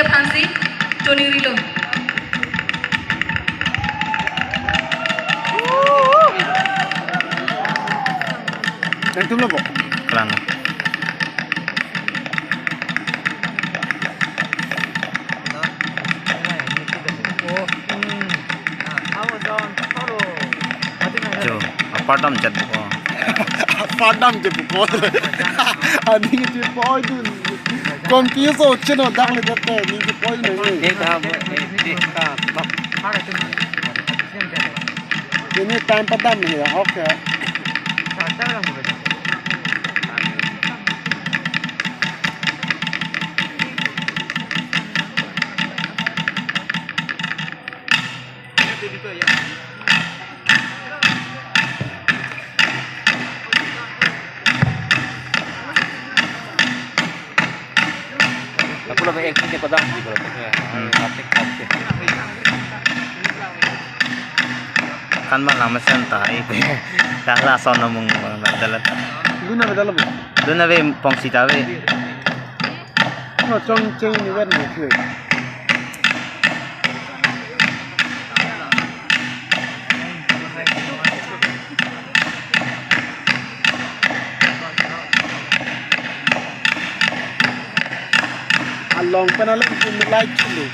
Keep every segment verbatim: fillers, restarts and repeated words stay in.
Phansi, Tony Rilo. Nangtum lo bo? Klang. Jo, apart damchet ko. Apart damchet ko. Aning chepoi dun. Confuse o cheno dak le dete, aning chepoi dun. Dek ha, eh, dek ha. Ini time padam ni ya, okay. Aku lebih acting ke padam di kalau. Hmm. Kan malang mesen ta, eh. Dah lason namung dalat. Dun ave dalam. Dun ave pongsi ta ave. Lo chongcheng ni ven ni khe. Along pen along pen like chulu.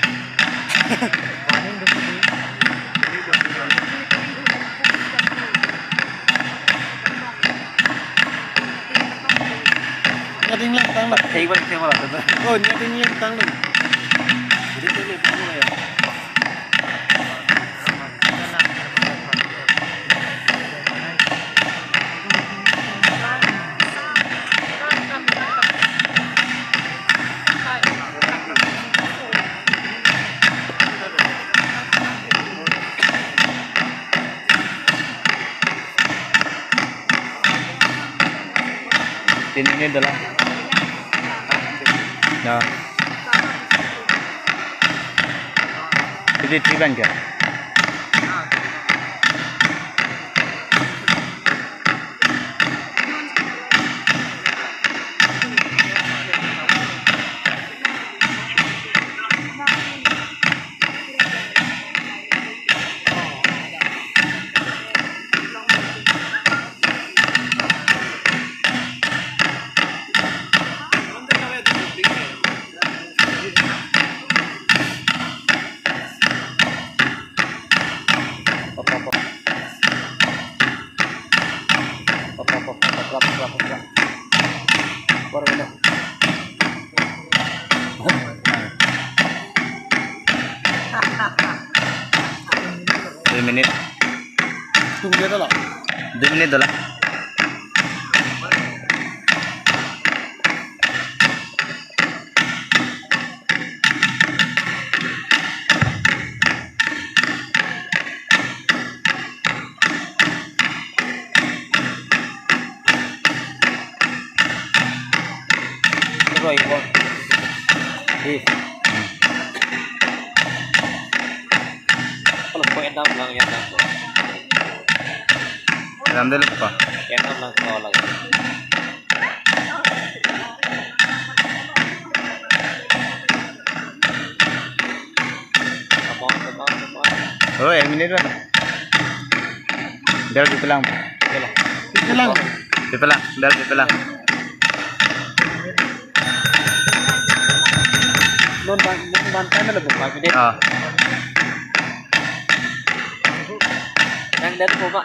Nya ding lang tang lang. Thei bang thei bang. Oh, nya ding lang tang lang. Jadi tu ni pun ya. Tin minit dah lah. Ya. Jadi tiban ke? Hop, hop, hop. Hop, hop, hop, hop, hop, hop, hop, hop. Baru ini. Dua minit. Tunggu dulu lah. Dua minit dulu lah. Roi ko. Eh. Kalau ko endam lang ya. Endam dulu ko. Endam lang ko lang. Oh, ek minit ba. Dal pipelang. Pipelang. Pipelang, dal pipelang. Non ban, non ban time lo. Ah. Nang dat ko ba.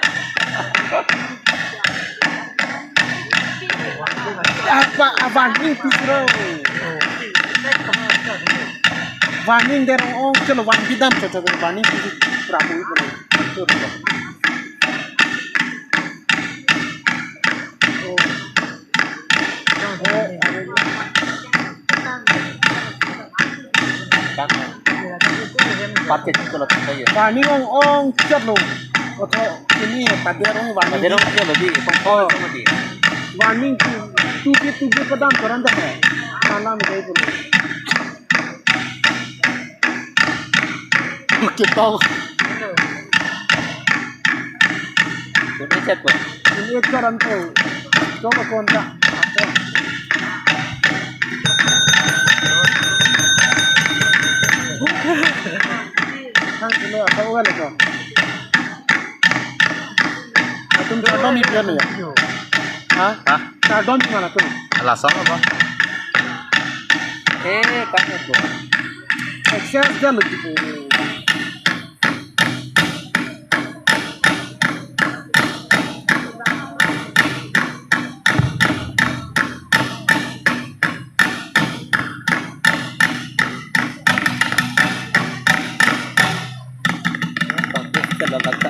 Apa, ah, warning pisro. Warning der ong chalo, warning dam chalo, warning pis pramu ipro. Paket ko la tayo. Warning ong ong chalo. Oto ini pader ong warning. Pader ong chalo di. Pong pong di. Warning tu tu tu tu padam koran dah. Salam dai bolo. Oke, tau. Ini chat, Pak. Ini chat anto. Coba kontak. Apa? Apa ugal itu? Atum kardom ipian ya? Ha? Ha? Kardom di mana tuh? Lason apa? Eh, kamu tuh. Excess dah lucu. Bagus ke ladak